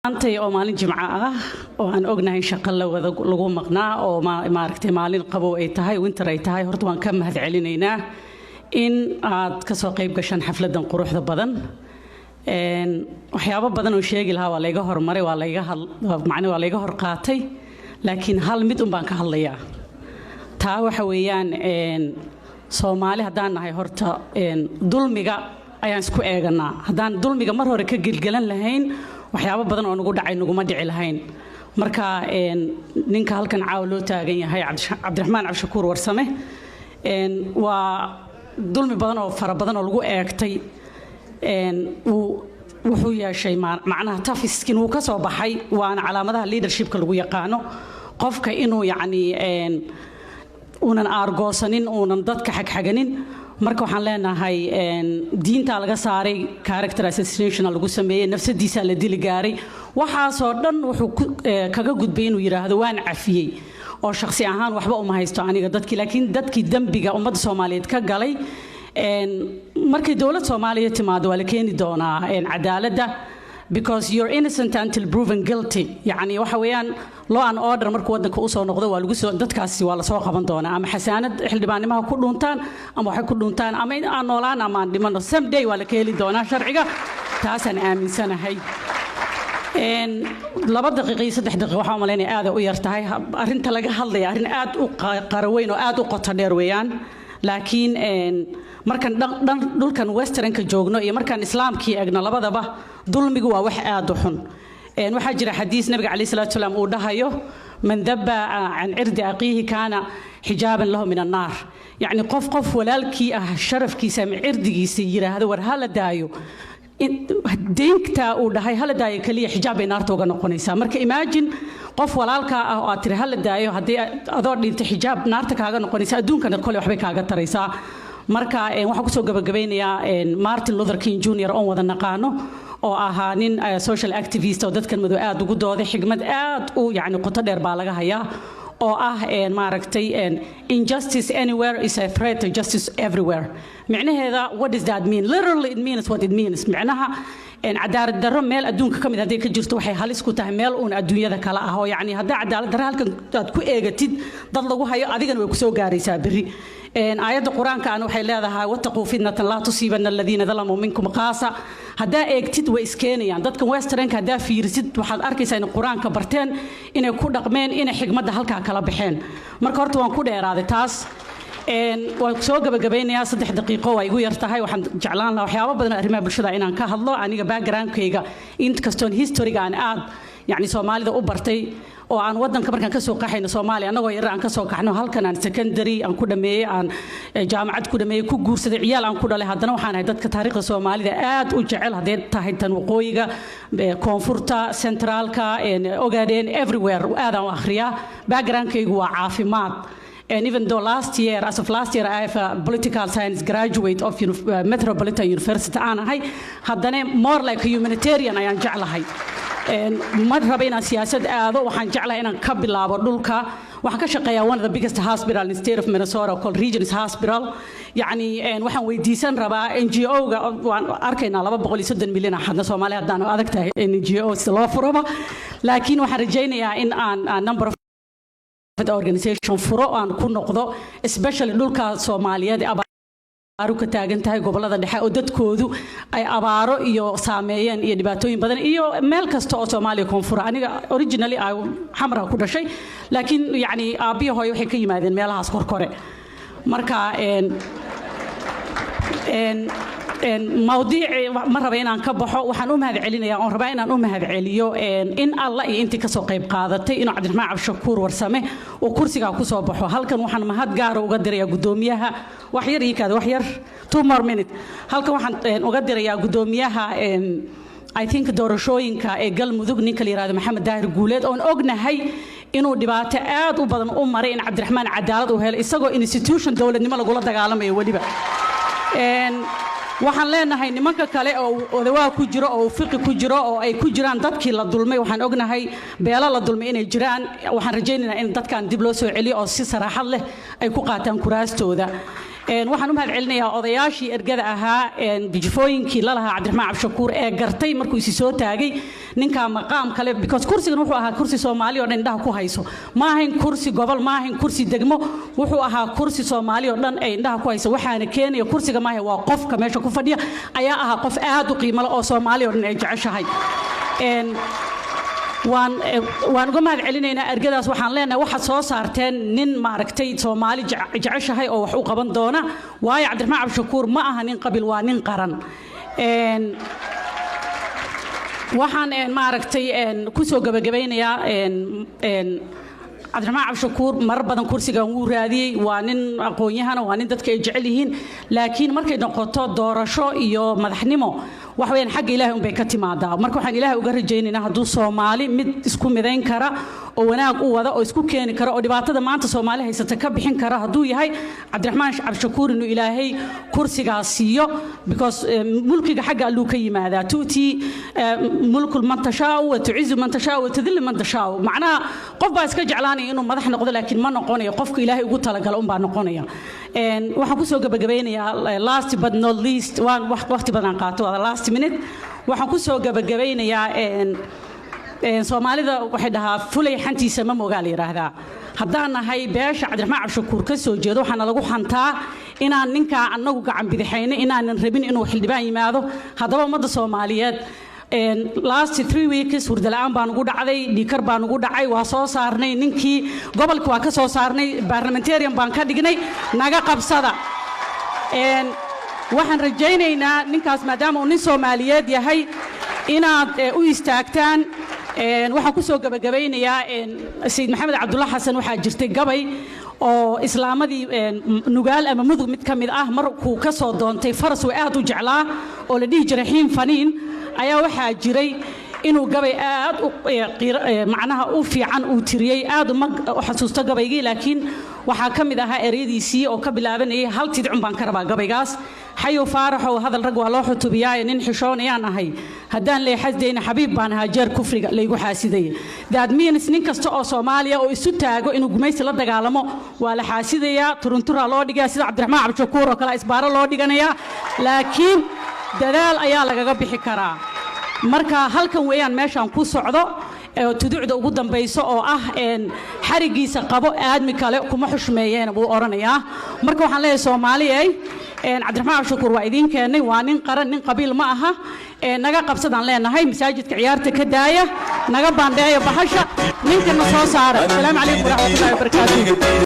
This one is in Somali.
Maantay oo maalin Jimco ah oo aan ognahay shaqo la wada lagu maqnaa oo maaragtay maalin qabow ay tahay, winter ay tahay, horta waan ka mahad celinaynaa in aad kasoo qayb gashaan xafladan quruxda badan. Waxyaabo badan oo sheegi lahaa waa layga hormaray, waa layga macne waa layga hor qaatay, laakiin hal mid un baan ka hadlayaa. Taa waxa weeyaan, Soomaali haddaan nahay, horta dulmiga ayaan isku eeganaa. Haddaan dulmiga mar hore ka gelgelan lahayn, waxyaabo badan oo nagu dhacay naguma dhici lahayn. Marka ninka halkan caawa loo taagan yahay, Cabdiraxmaan Cabdishakuur Warsame, waa dulmi badan oo fara badan oo lagu eegtay wuxuu yeeshay macnaha tough skin, wuu ka soo baxay, waana calaamadaha leadershipka lagu yaqaano, qofka inuu yacni uunan aargoosanin, uunan dadka xagxaganin. Marka waxaan leenahay diintaa laga saaray, character assassination lagu sameeyey, nafsadiisaa la dili gaaray. Waxaasoo dhan wuxuu kaga gudbay inuu yidhaahdo waan cafiyey oo shakhsi ahaan waxba uma haysto aniga dadkii, laakiin dadkii dembiga ummadda Soomaaliyeed ka galay, markay dowlad Soomaaliya timaado waa la keeni doonaa cadaaladda, because you're innocent until proven guilty. Yacni waxa weeyaan law and order markuu waddanka usoo noqdo, waa lagu soo dadkaasi waa lasoo qaban doonaa, ama xasaanad xildhibaannimaha ku dhuntaan ama waxay ku dhuntaan, ama in aan noolaan ama aan dhimano, someday waa la ka heli doonaa sharciga. Taasaan aaminsanahay. 2 daqiiqo iyo 3 daqiiqo waxaan umalaynaya aad u yar tahay. Arrinta laga hadlaya arrin aad u qaraweyn oo aad u qoto dheer weeyaan, laakiin markaan dhan dhulkan westernka joogno iyo markaan Islaamkii egno, labadaba dulmigu waa wax aad u xun. Waxaa jira xadiis Nabiga calayhi salaatu salaam uu dhahayo: "Man daba can cirdi aqiihi kaana xijaaban lahu min annaar." Yacni qof walaalkii ah sharafkiisa ama cirdigiisa yidhaahdo war hala daayo, deyntaa uu dhahay hala daayo keliya xijaab bay naarta uga noqonaysaa. Marka imagine qof walaalkaa ah oo aad tiri hala daayo, haddii adoo dhintay xijaab naarta kaaga noqonaysa, adduunkana kole waxbay kaaga taraysaa. Marka waxaan kusoo gabagabeynayaa Martin Luther King Jr. oon wada naqaano, oo ahaa nin social activist oo dadkan madow aad ugu dooday. Xigmad aad u yacni qoto dheer baa laga hayaa oo ah maaragtay "Injustice anywhere is a threat to justice everywhere." Micnaheeda, what does that mean? Literally, it means what it means. Micnaha cadaalad darro meel adduunka ka mid hadday ka jirto, waxay halis ku tahay meel uun adduunyada kale ah, oo yacni haddaa cadaalad darro halkan aad ku eegatid dad lagu hayo, adigana way kusoo gaaraysaa berri. Aayadda Qur-aanka ana waxay leedahay: "Wattaquu fitnatan laa tusiibanna aladiina dalamuu minkum khaasa." Haddaa eegtid way iskeenayaan. Dadkan westernka haddaa fiirisid, waxaad arkaysaa inay Qur-aanka barteen, inay ku dhaqmeen, inay xigmadda halkaa kala baxeen. Marka horta waan ku dheeraaday, taas waan soo gabagabeynayaa. 3 daqiiqo waa igu yar tahay. Waxaan jeclaan lahaa waxyaabo badan oo arrimaha bulshada inaan ka hadlo. Aniga backgroundkayga, inkastoon historyga aan aad yacni Soomaalida u bartay oo aan wadanka markaan kasoo qaxayno Soomaaliya annagoo yar aan kasoo qaxno, halkan aan secondary aan ku dhameeyey, aan jaamacad ku dhameeyey, ku guursaday, ciyaal aan ku dhalay, haddana waxaan ahay dadka taariikhda Soomaalida aad u jecel, haddee tahay tan waqooyiga, koonfurta, centraalka, Ogaadeen, everywhere aad aan u akhriyaa. Backgroundkaygu waa caafimaad. And even though last year, as of last year, I have a political science graduate of Metropolitan University aan ahay, haddana more like a humanitarian ayaan jeclahay. Ma raba inaan siyaasad aado. Waxaan jeclahay inaan ka bilaabo dhulka. Waxaan ka shaqeeyaa one of the biggest hospital in state of Minnesota called Regions Hospital. Yacni waxaan weydiisan rabaa NGO-ga. Waan arkaynaa 230 milyan xadna Soomaaliya haddaan adag tahay NGO sida loo furaba, laakiin waxaan rajaynayaa in aan number of organization furo, aan ku noqdo especially dhulka Soomaaliyeed ee abaaro ka taagan tahay, gobolada dhexe oo dadkoodu ay abaaro iyo saameeyeen iyo dhibaatooyin badan, iyo meel kasta oo Soomaaliya koonfura. Aniga originally Xamra ku dhashay, laakiin yacni aabbiyo hooyo waxay ka yimaadeen meelahaas korkore. Marka mawdiici ma raba inaan ka baxo. Waxaan u mahad celinayaa oon rabaa inaan u mahad celiyo in alla iyo intii kasoo qayb qaadatay inuu Cabdiraxmaan Cabdishakuur Warsame uu kursigaa kusoo baxo. Halkan waxaan mahad gaara uga dirayaa guddoomiyaha. Wax yar ii kaada, wax yar, 2 more minute. Halkan waxaan uga dirayaa guddoomiyaha, I think, doorashooyinka ee Galmudug, ninka la yiraahdo Maxamed Daahir Guuleed, oon ognahay inuu dhibaato aad u badan u maray in Cabdiraxmaan cadaalad uu helo, isagoo institution dowladnimo lagula dagaalamayo weliba. Waxaan leenahay nimanka kale oo Odawaa ku jiro oo Fiqi ku jiro oo ay ku jiraan dadkii la dulmay, waxaan ognahay beelo la dulmay inay jiraan. Waxaan rajaynaynaa in dadkan dib loo soo celiyo oo si saraaxad leh ay ku qaataan kuraastooda. Waxaan u mahad celinayaa odayaashii ergada ahaa, jifooyinkii lalahaa Cabdiraxmaan Cabdishakuur ee gartay markuu isi soo taagay ninkaa maqaam kale, because kursigan wuxuu ahaa kursi Soomaali oo dhan indhaha ku hayso. Ma ahayn kursi gobol, ma ahayn kursi degmo, wuxuu ahaa kursi Soomaali oo dhan ay indhaha ku hayso. Waxaana keenaya kursiga maaha, waa qofka meesha ku fadhiya ayaa ahaa qof aad u qiimo leh oo Soomaali oo dhan ay jeceshahay. Waan uga mahad celinaynaa ergadaas. Waxaan leenahay, waxaad soo saarteen nin maaragtay Soomaali jeceshahay oo wax u qaban doona, waayo Cabdiraxmaan Cabdishakuur ma aha nin qabil, waa nin qaran. Waxaan maaragtay ku soo gabagabaynayaa, Cabdiraxmaan Cabdishakuur marar badan kursigan wuu raadiyey. Waa nin aqoon-yahana, waa nin dadka ay jecel yihiin, laakiin markay noqoto doorasho iyo madaxnimo, wax weeyaan xagga Ilaahay unbay ka timaadaa. Marka waxaan Ilaahay uga rajaynaynaa hadduu Soomaali mid isku midayn kara oo wanaag u wada oo isku keeni kara oo dhibaatada maanta Soomaali haysata ka bixin kara hadduu yahay Cabdiraxmaan Cabdishakuur, inuu Ilaahay kursigaas siiyo, because mulkiga xagga Alluu ka yimaadaa. تؤتي الملك من تشاء وتعز من تشاء وتذل من تشاء. Macnaha qof baa iska jeclaanaya inuu madax noqdo, laakiin ma noqonayo. Qofka Ilaahay ugu talagalo unbaa noqonaya. Waxaan kusoo gabagabeynayaa, last but not least, waan waqti badan qaato, waa last minute, waxaan kusoo gabagabeynayaa, Soomaalida waxay dhahaa fulay xantiisa ma mogaa la yidhaahdaa. Haddaan nahay beesha Cabdiraxmaan Cabdishakuur ka soo jeedo, waxaana lagu xantaa inaan ninkaa annagu gacan bidixayno, inaanan rabin inuu xildhibaan yimaado. Haddaba ummadda Soomaaliyeed, last 3 weeks hurdala-aan baan ugu dhacday, dhiikar baan ugu dhacay. Waa soo saarnay ninkii, gobolka waa ka soo saarnay, parliamentarian baan ka dhignay. Naga qabsada. Waxaan rajaynaynaa ninkaas, maadaama uu nin Soomaaliyeed yahay, inaad u istaagtaan. Waxaan ku soo gabagabaynayaa, Sayid Maxamed Cabdulla Xasan waxaa jirtay gabay oo islaamadii Nugaal ama Mudug mid ka mid ah markuu ka soo doontay faras uu aad u jeclaa oo la dhihi jiray Xiin Faniin, ayaa waxaa jiray inuu gabay aad u macnaha u fiican uu tiriyey. Aad uma xasuusto gabaygii, laakiin waxaa ka mid ahaa ereyadiisii oo ka bilaabanayay hal tidcun baan ka rabaa gabaygaas. Xayow Faaraxow, hadal rag waa loo xutubiyaaye, nin xishoonayaan ahay haddaan leexasdayna, xabiib baan ahaa jeer kufriga laygu xaasidayay. That means nin kasta oo Soomaaliya oo isu taago inuu gumaysi la dagaalamo waa la xaasidayaa, turunturaa loo dhigaya, sida Cabdiraxmaan Cabdishakuur oo kale isbaaro loo dhiganayaa, laakiin dadaal ayaa lagaga bixi karaa. Marka halkan weeyaan meeshaan ku socdo tuducda ugu dambayso oo ah xarigiisa qabo aadmi kale kuma xushmeeyeen buu odhanayaa. Marka waxaan leeyahay, Soomaaliyey, Cabdiraxmaan Cabdishakuur waa idiin keennay, waa nin qaran, nin qabiil ma aha. Naga qabsadaan leenahay, masaajidka ciyaarta ka daaya, naga baandheeya bahasha, ninkana soo saara. Asalaamu calaykum waraxmatullahi wabarakaatu.